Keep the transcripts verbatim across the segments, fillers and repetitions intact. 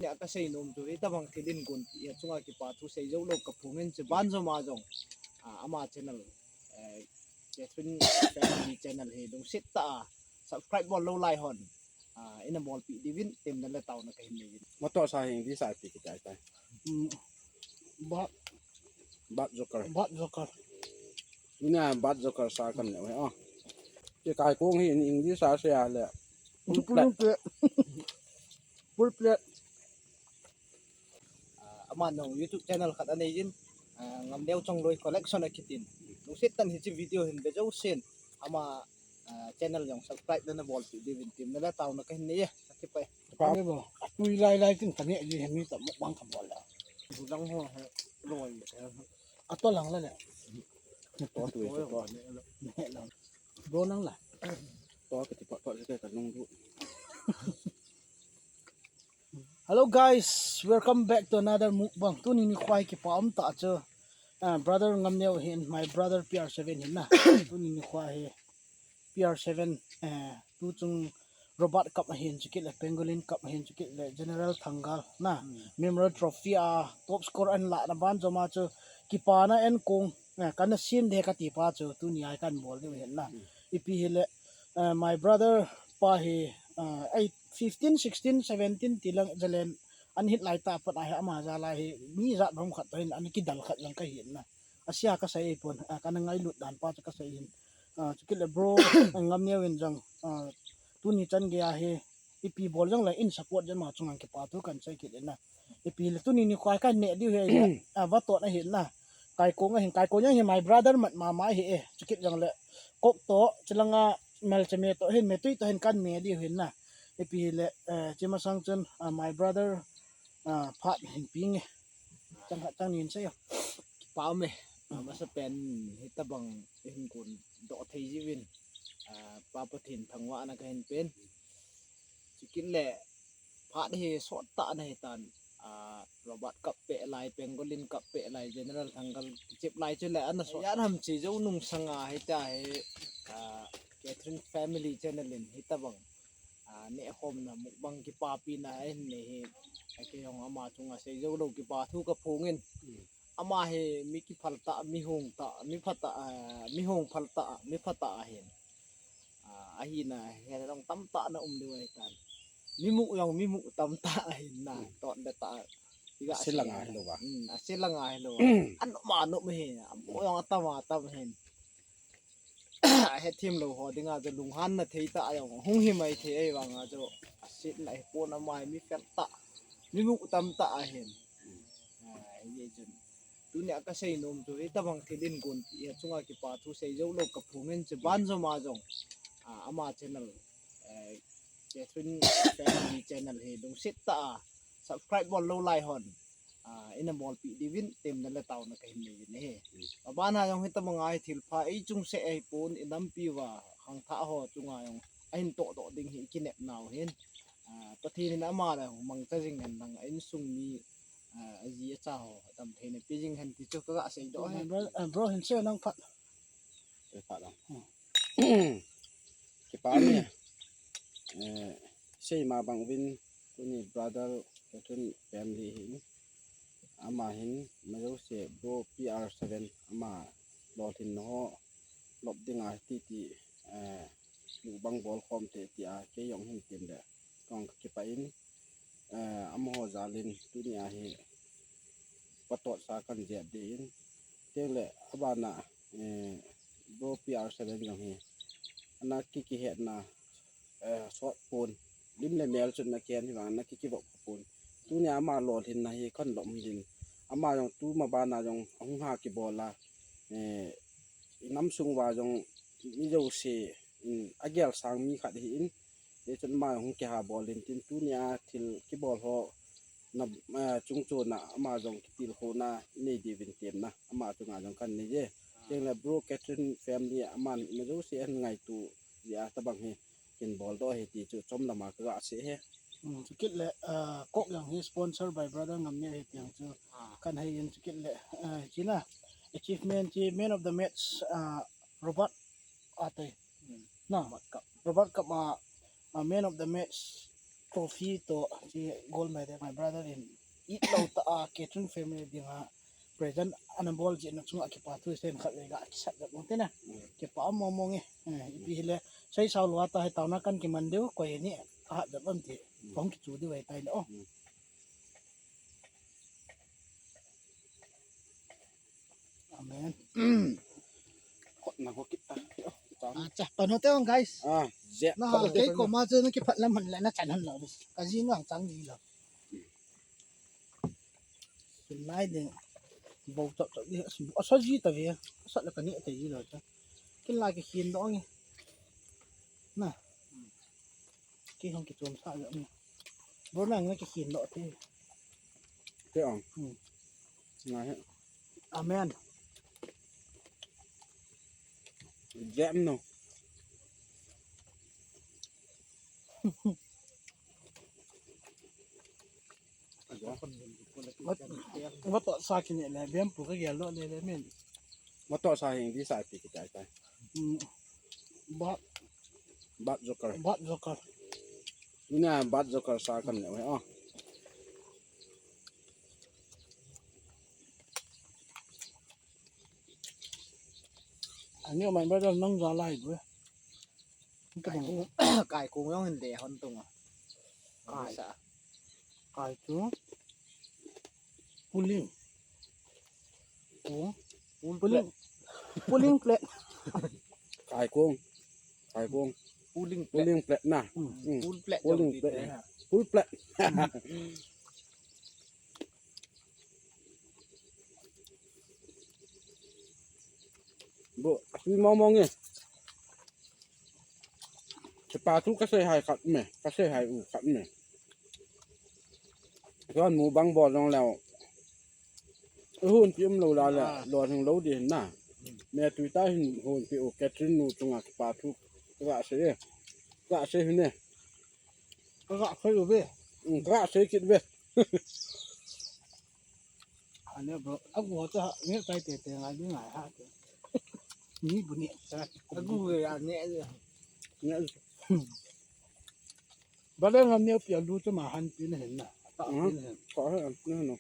Nia kasei nom chu hitabang thil in gon ti a chunga kipa thu sei jou lou kaphongin, chuban joma jong, ah, ama channel, eh, Catherine Family Channel hi lungset tah a subscribe bol lou lai hon, ah, ina bolpeh diuvin temna le taona kahin nei uvin. Motor sa hi English a ipi kiti tai. Mm, Bad, Bad Joker. Bad Joker. Ina Bad Joker sa kan neh uve, oh. Kei kaikong hi in English a sei a le. Full plate. Full plate. Ah, aman jong YouTube channel khat anei jin, ah, Ngamneo Chongloi Collection akitin. Lungset tah in hiche video hin ve jousen ama, ah, channel jong subscribe le na bolpeh diuvin temna le taona kahin nei e. Kipah e. Kipah e bo. Atui lai lai tin kaneh ji hi mi toh mukbang kabol le. Hudang ho he loi. Atoh lang le le. Toh tui toh. Neh lang. Bro nang la. Toh kati pa pa ka nung du. Hello guys, welcome back to another mukbang. Tuni nikho hi kipa um tah chu, ah, brother Ngamneo hin, my brother P R seven hin na. Tuni nikho hi P R seven, eh, tuchung Robert Cup ahin, chukit le Pangolin Cup ahin, chukit le General Thangal na. Hmm. Memorial Trophy a top score ahin lahna ban joma chu kipana enkong, eh, kana sem de kati pa chu tuni a hi kan bol diu hin na. Hmm. Ipi hile, eh, my brother pa hi, eh, eight, fifteen, sixteen, seventeen ti lang jalen an hit lai tah a pat a hi ama jal a hi mi jat bang khat toh hin an kidal khat jong kahin na. Asia kasei pon, ah, kana ngailut dan pa chu kasei hin. Ah, chukit le bro, Ngamneo in jong, ah, tuni chan gei a hi ipi bol jong le in support jin ma chunga kipa thu kan sei kit in na. Ipi le tuni nikho hi kaneh diu hi, ah, vatot ahin na. Kaikong ahin, kaikong jong hi my brother mat mama hi e. Chukit jong le kok toh, chulanga melcheme toh hin, metui toh hin kan me diu hin na. Ipi le, eh, chi masang chun, ah, my brother, ah, phat hin peng e. Chang khat chang ni in sei o. Kipah e. Ah, masapen hitabang hin kon doh thei jiuvin, ah, Pa Pathen thangvahna kahin pen. Chukit le phat hi sot tah ana hitan, ah, Robert Cup peh lai, Pangolin Cup peh lai, General Thangal kichep lai chule ana sot. Ijat ham chi jou nung sanga hitia hi, ah, Catherine Family Channel in hitabang, ah, nehkhomna mukbang kipapina ahin nei hi, kei jong ama chunga sei jou lou kipa thu kaphongin. Hmm. Ama hi mi kiphal tah, mi hung tah, mi pha tah, ah, mi hung phal tah, mi pha tah ahin. Ah, ahina, hena jong tamtah na um diu ahitan. Mi mu jong mi mu tamtah ahin na, hmm, ton le tah. Iga ase langa hilou va. Hmm, ase langa hilou va. Hmm. An um a um hi, amu jong atam atam hin. Ahethem lou ho dinga chu lunghanna thei tah jong hung hi mai thei ahivanga chu asetna hi pon ama hi mi fel tah, mi mu tamtah ahin. Ah, hijeh chun tunia kasei nom chu hitabang thil in gon ti a chunga kipa thu sei jou lou kaphongin, chuban joma jong, ah, ama channel, eh, Catherine Family Channel hi lungset tah a subscribe bol lou lai hon, ah, ina bolpeh diuvin temna le taona kahin nei uvin ahi. Hmm. Abana jong hitabanga hi thilpha ei chung seh ahipon, inampi uva khangthah ho chunga jong ahin tohdoh ding hi ikinep nau hin. Ah, Pathen in ama le mangcha jing hen lang, a insung mi, ah, aji acha ho damtheina pe jing hen ti chu kaga seidoh ahi. Bro, eh, bro, hin sei nang phat. Sei phat lang. Hmm. Kipah e. Eh, sei ma bang uvin tuni brother Catherine Family hin. Ama hin majouse bro P R seven ama lolhinna ho lop dinga titi, eh, mukbang bol khom te tia kei jong hin tin le kong kakipah in, eh, amaho jal in tunia hi vatot sa kan jep ding in. Tengle abana, eh, bro P R seven jong hi ana kikihetna, eh, sot pon, lim le mel chun ana kihen hivang ana kikivop pon. Tunia ama lolhinna hi kan lom din. Ama jong tu mabana jong ahung ha kibol a, eh, inam sung uva jong mi jouse in agel sang mi khat ahin, hichun ama hung kiha bol in tin tunia thil kibol ho na, eh, chungchon a ama jong kitilkhouna inei diuvin temna ama chunga jong kan nei e. Tengle bro Catherine Family aman ima jouse ahin ngaito jeh a tabang hi kin boldoh ahi ti chu chomlam a kaga sei e. Hmm, chukit le, ah, kok jong hi sponsor by brother Ngamneo ahi ti jong chu, ah, kan hei in chukit le, ah, china achievement chi man of the match, ah, Robert ate. Hmm. Na, Robert Cup. Robert Cup a, ah, man of the match trophy toh, hiche gold medal, my brother in it lou tah a, Catherine family dinga present ana bol jeh na chunga kipa thu sen khat le ga kisat jep ung te na. Kipa mong mong e. Eh, ipi hile, sei sao lou a ta hi taona kan kiman diu, koi ni, ka hat jep am ti. Phong kichu diu ahi tai le, oh. Amen. Khut na ho kit ta. Acha, pan ho te ong, guys. Ah, je. Na hal kei koma chu na kiphat lam han le na chan han lou. Ka ji nang chang ji lou. Kin lai ding. Bou chap chap di. Asa ji ta ve. Asa la ka ni te ji lou cha. Kin lai ki khin dong. Na. Kei hung kichom sa jep ni. Bro nang na kikhin lou te. Te ong. Hmm. Ngai he. Amen. Jep no. Wat, wat to sa kine le, bem pu ka gel lou le le min. Wat to sa hin di sa pi ki tai tai. Hmm. Bat. Bat joker. Bat joker. Ina bat joker sa kan le, oh. Ani, oh, my brother, nang ja lai bu. Kai kung, kai kung jong hin de hon tung a. Kai. Sa. Kai chu. Puling. Kung. Pul-, puling. Puling plate. Kai kung. Kai kung. Puling plate. Puling plate na. Hmm. Hmm. Pull plate. Puling jong plate. Ti te ha. Pull plate. Hmm. Bo, asui mong mong e. Kipa thu ka sei hai khat me, ka sei hai u khat me. Kon mu bang bol jong leo. Hun pi um lou la le, ah, lon hung lou di hin na. Me tui ta hin hun pi u Catherine nu chunga kipa thu. Ka sei e. Ka sei hin e. Ka ga sei u ve. Mm, ka ga sei kit ve. Ani bro, agu ho cha, nge tai te te ngai di ngai ha te. Ni bu ni. Agu ve ya ne. Ne. Ba le ngam ne pi alu cha ma han pi ne hin na. Ta pi ne hin. Ka he, ne no.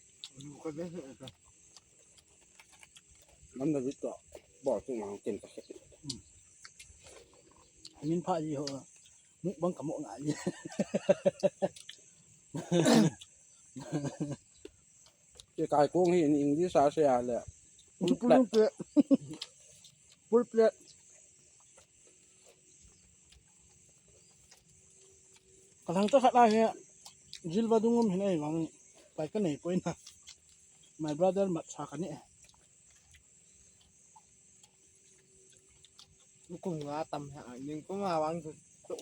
Lu ka de he ka. Nam da bit ka. Ba tu ma ken ka he. Min pha ji ho. Mukbang ka mo ngai. Ke kai kong hi in English a sei a le. Full plate. Full plate. Ka lang ta khat lai he. Jil va dung um hin ei vang. Pai ka nei poi na. My brother mat sa ka ni. Kum nga tam ha, ning kum nga vang tu, tu.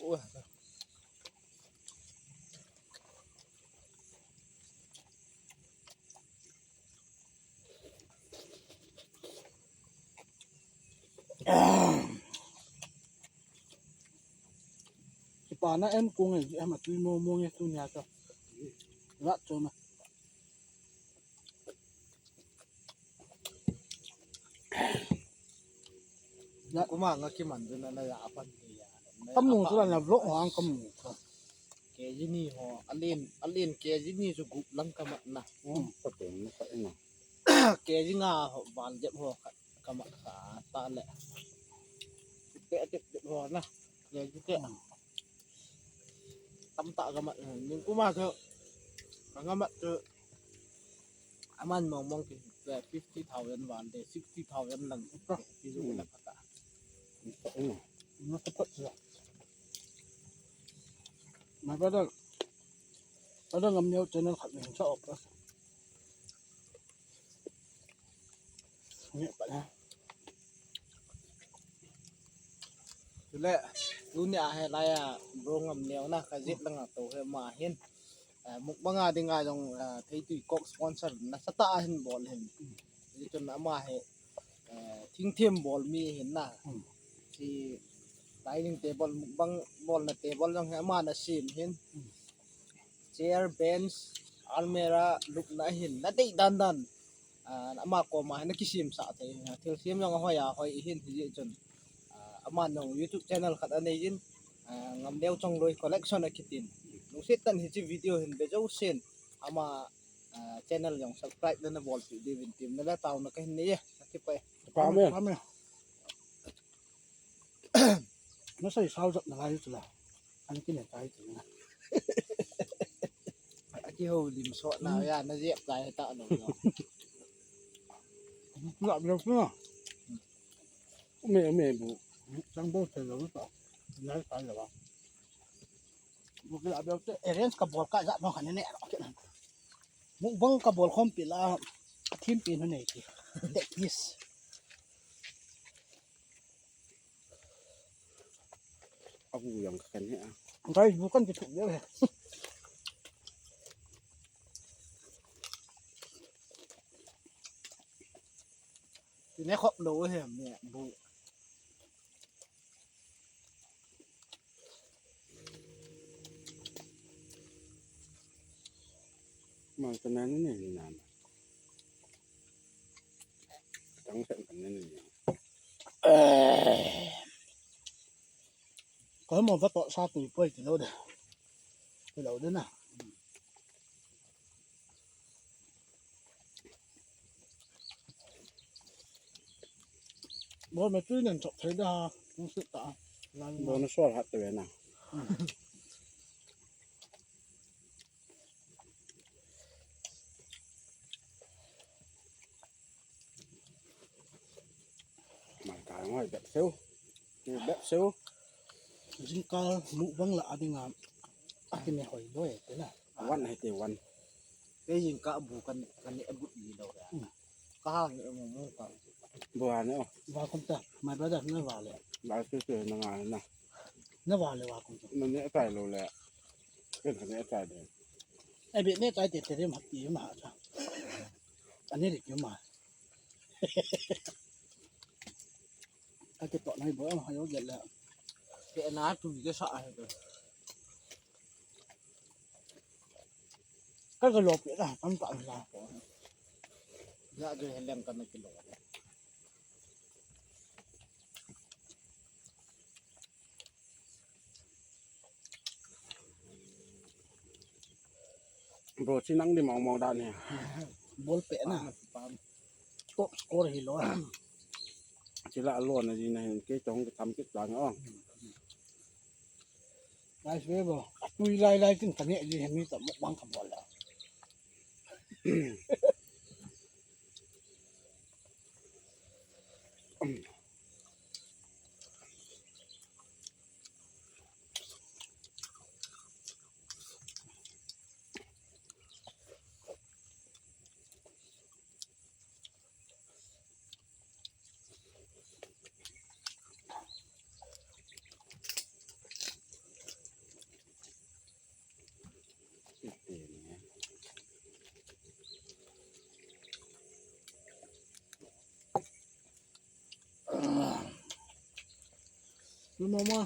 Kipa na em kung e, em a tui mo mo nge tu nia ka. Rat cho na. Ya. Kuma nga kiman dun na ya apan ni ya. Kamu chu la na vlog ho ang kamu chu. K G ni ho, alen, alen K G ni chu gup lang kamat na. Hmm, ka pen na ka ina. K G nga ho, val jep ho ka, kamat ka ta le. Te te te ho na. K G te. Tamtah kamat, eh, ning kuma chu, ka ngamat chu, aman mong mong ki, eh, fifty thousand val de, sixty thousand lang, ki ju la kata. Ina support siya. My brother, brother Ngam Neo channel khat ning sa op. Nge pa na. Chule, tunia hi laiya, bro Ngam Neo na, ka jet langa tou hi ama hin. Eh, mukbang a dinga jong, eh, theitui coke sponsor nasatah a hin bol hin. Hichun ama hi, eh, thingthem bol mi hin na. Hmm. Hiche dining table, mukbang bolna table jong hi ama nasem hin. Hmm. Chair, bench, almirah, lupna hin nadei dan dan. Ah, ama koma hi nakisem sah thei. Thilsem jong ahoi a hoi hin hijeh chun. Ah, ama jong YouTube channel khat anei jin. Ah, Ngam Neo Chongloi Collection akitin. Setan hiche video hin ve jousen ama, ah, channel jong subscribe na bolpeh diuvin temna le taona kahin nei e. Akipah e. Pame. Pame. Nasei sao jat nalai chu la. Ani kine tai chu na. Akihoulim sot na ya na jep lai ta lo. Lap lap na. Ume, ume bu. Chang bo te lo ta. Nai tai lo ba. Bu ki lap lap te arrange kabol ka jat no kane ne. Mukbang kabol khompi la. Thim pi nu nei ti. That is. Abu jong kakan he a. Guys, bu kan kithuk leu he. Ti ne khop lou he me bu. Mang ka nan ne nan. Tang sen kan ne ne. Ka mo va to sa tu poi ti lo de. Ti lo de na. Bo me tu nen chok thei da. Nung sit ta. Lan Bo na sol hat te na. Mai ka ngoi bep seu. Bep seu. Jingkah mukbang la adinga. Akine hoi loi te na. Wan hai te wan. Kei jingkah bu kan, kan ne abu ni lo ya. Hmm. Ka ha ne mo mo ka. Bu ha ne o. Wa kum ta. My brother na wa le. Ba su su na nga na. Na wa le wa kum ta. Na ne tai lo le. Ken ka ne tai de. Ai be ne tai te te de ma ti ma ha ta. Ani ri ki ma. Ka ke to nai bo ma ha yo gel la. Ke na tu ke sa ha. Ka ka lo pe la tam ta la. Ya de he lem ka na kilo. Bro, chi nang di mong mong dan he. Ball pe na. Top score hi lo. Chi la lo na di na hin ke tong ke tham ke tang o. Nice way, bro. Tui lai lai tin ka ne di he mi ta mukbang ka bol la. Mama.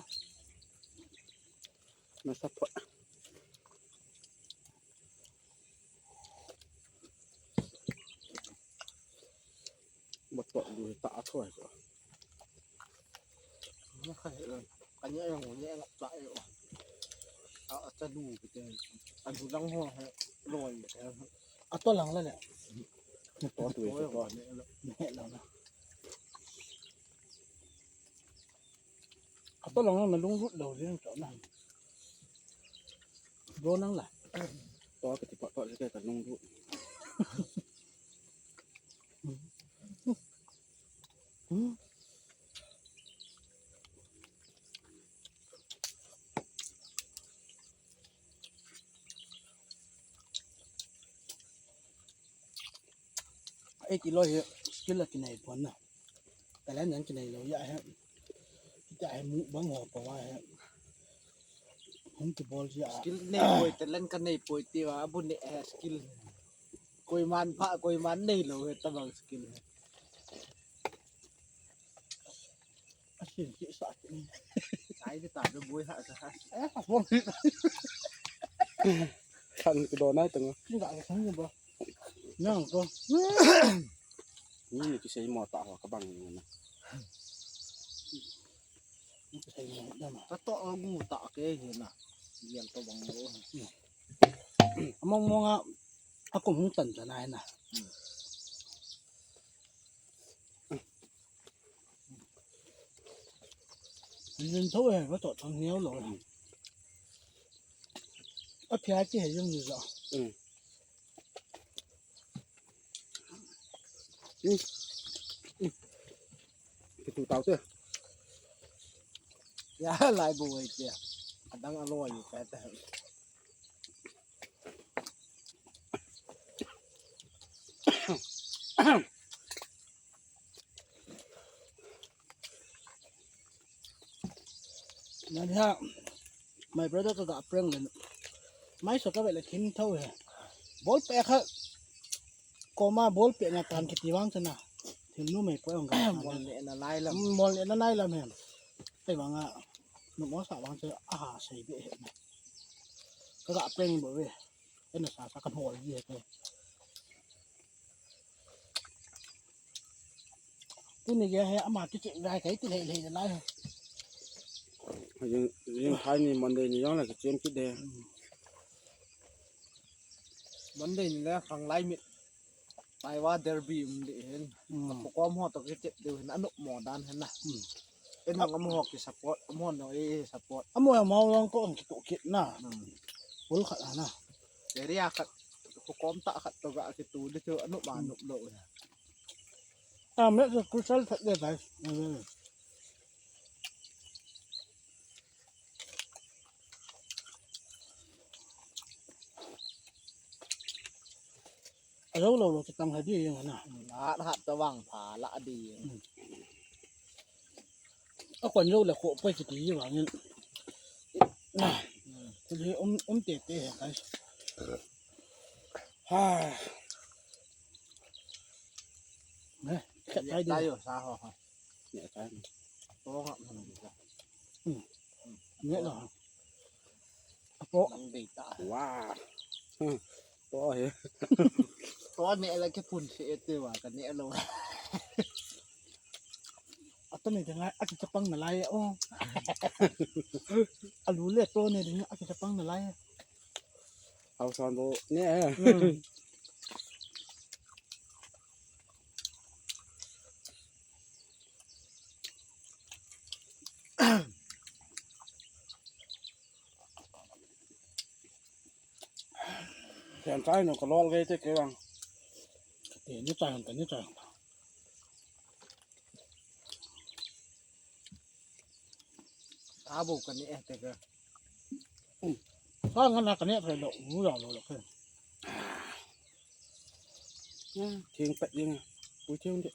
Masa po. Batok du ta a thoi ko. Nya khai lo. Anya yang nya ngap ta e. A, a ta du ke te. A du lang ho he. Loi he. A to lang la le. To tu e to. Ne la na. A to lang na lung lut lo le to na. Bro nang la. To ka ti pa to ka lung lut. Ei ti lo hi skill la kinei pon na. Talent jong kinei lou jeh a hi. Hitia hi mukbang ho pa va hi. Hung kibol jeh a. Skill nei poi, talent ka nei poi ti va, abu nei, eh, skill. Koiman pha, koiman nei lou hi tabang skill hi. Asin ki sa ki. Sai de ta de boi ha sa ha. Eh, ha bol. Khan ki do nai tang. Ki da ka khan ni ba. Nang ko. Ni ki sei mo ta ho ka bang ni na. Ni ki sei mo da ma. Ka to gu ta ke hi na. Yel to bang lo. Among mong a, akum hung tan tan ai na. Yin tho he, va to thang niau lo. A phia ki he yung ni zo. Kitu tau te. Ya, lai bu wei te. Adang alo yu ka ta. Nani ha, my brother ka ga prank le. Mai so ka ve le thin tho he. Ball pe kha. Koma ball pe na tan kiti vang chana. Thil nu mai po ong ga. Ball ne na lai lam. Mm, ball ne na lai lam he. Te vang a. Nu mo sa vang che a ha sei be he. Ka ga prank bo ve. Ena sa sa kan hol ji he. Tuni ge he ama kiche lai kai ti lei lei lai he. Jing, jing khai ni Monday ni jong la kichem kit de. Monday ni la khang lai mit. Taiwa derby um de hin. Ko kom ho to kiche de hin anu mo dan hin na. Ena ngam ho ki support, mo no e support. Amo ya mau long ko ang kitu kit na. Ul khat na. Area khat ko kom ta khat to ga kitu de chu anu ma nu lo. Ah, me chu crucial that de, guys. Alo lo lo kitang hadi yung ana. Hat hat to bang pha la di. A kon lo le ko poi kiti ji vang in. Na. Kiti um um te te he kai. Ha. Ne, khat kai di. Tayo sa ho ho. Ne kai. To nga. Ne la. Apo. Nang dei ta. Wa. To he. To ne la ke pun se e te wa ka ne lo. Ato ne ngai a kichapang na lai o. Alu le to ne ding a kichapang na lai. Au san bo ne. Thian chai no ka lol gei te ke bang. Te ni chai han ta ni chai han ta. Abo ka ni eh te ka. Sa nga na ka ni thai lo u lo lo lo ke. Thing pet ding. U thing de.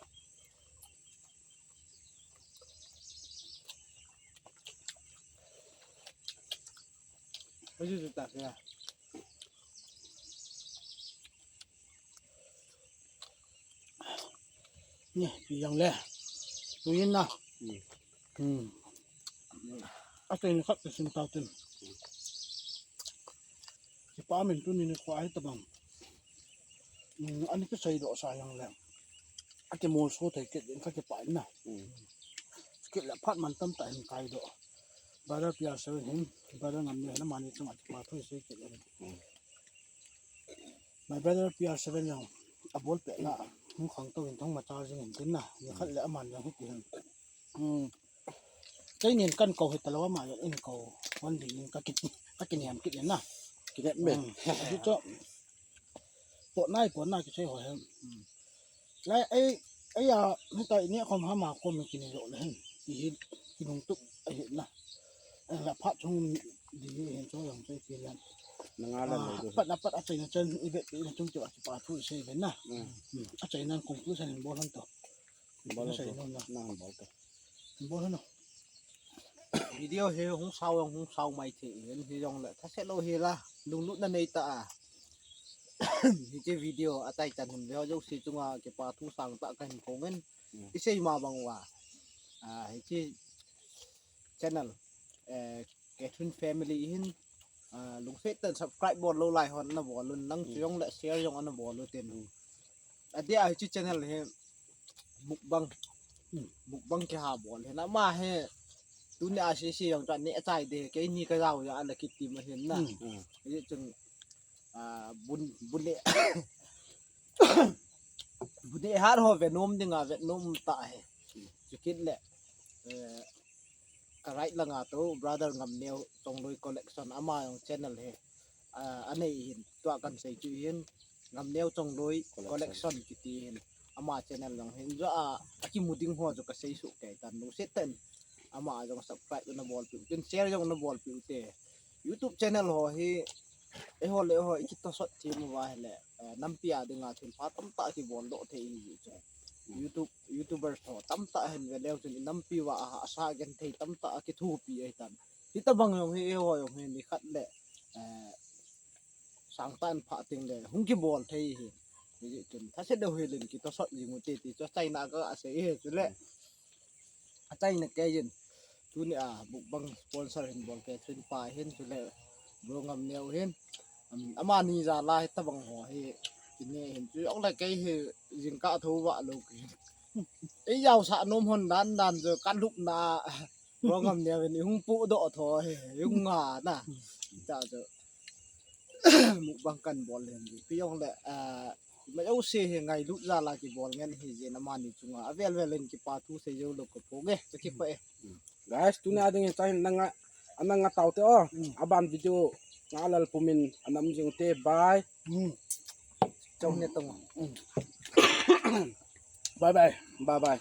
Aji ta ya. Ni, pi yang le. Tu yin na. Hmm. Ate ni khat sin tau tin. Kipa min tuni ni khwa hi tabang. Ani kisei doh sa jong le. Akimolso thei kit in ka kipa in na. Kit le phat man tamtah in kai doh. Brother P R seven hin, brother Ngamneo hin, amani chunga kipa thu sei kit in. My brother P R seven jong abol pet na, hung khangtou in thong ma charging in tin na. Ni khat le aman jong hiti hin. Keinin kan kou hi talou ama jong in kou. Hon ding in ka ki, ka kiniam kit in na. Kiniam me. Ahi chu. Pot nai pot na kisei ho hen. Lai ei, ei a, hita ini khom hama khom kini lo le hen. Ihi, kinung tuk ahi na. La phat chung di hi hen cho jong choi pi len. Nanga la lo. Pat na pat a chai na chen i vet pi na chung chu a pa thu sei ven na. A chai nan conclusion bol han to. Bol to. Nang bol to. Bol han no. Video hi hung sao jong hung sao mai thei in hijongle thase lou hi la lunglutna nei ta a. Hiche video a tai chan hin ve ho jouse chunga kipa thu sangtah kahin phong in. Isei ma bang uva. Hiche channel, eh, Catherine Family hin, lungset tah in subscribe bol lou lai hon ana bol un, nang chu jongle share jong ana bol u tin. Adia hiche channel hi mukbang, mukbang kiha bol hi na ama hi Tuni a sisi jong chu aneh chai de, keini kajao ja a la kiti ma hin na. Hmm. Hijeh chun, ah, bun, bun le, bun le hat ho ve nom dinga, ve nom tah hi. Chukit le, eh, ka right langa tou, brother Ngamneo Chongloi Collection, ama jong channel hi, ah, anei hin, tua kan sei chu hin, Ngamneo Chongloi Collection. Collection kiti hin, ama channel jong hin, jo a, akimu ding ho jo ka sei suh kei tan, nu se ten, ama jong subscribe na bol piu, tin share jong na bol piu te. YouTube channel ho hi, eiho le eiho, i kitosot thim uva hile, eh, nampi a dinga thil pha tamtah kibol doh thei hi chu. YouTube, YouTubers ho tamtah hin ve leu chun i nampi uva a, a sa gen thei tamtah a kithopi ahi tan. Hitabang jong hi, eiho jong hi, ni khat le, eh, sangtah in phah ting le, hung kibol thei hi. Hijeh chun, thaset deu hi len kitosot jing u te ti chu, achaina ka sei hi chu le. Achaina kei jin. Tuni a, mukbang sponsor hin bol kei, Catherine pa hin, chule, Bro Ngamneo hin. Um, amani jal a hitabang ho hi, kine hin. Chu jong le kei hi, jingkah thou vah lou kei. Ei jao sa nom hon dan dan chu, ka lupna, Bro Ngamneo hin, i hung pudoh tho hi, i hung nga na. Cha chu. Mukbang kan bol hen. Pi jong le, ah, ma jouse hi ngailut jal a kibol ngen hi jeh in amani chunga. Avel vel in kipa thu sei jou lou ka phong e. Ka kipah e. Guys, tuni a ding hi chahin nanga, ananga tau te o. Mm. Aban video nga lal pumin anam jing te. Bye. Mm. Chong ne tong. Mm. Bye bye. Bye bye.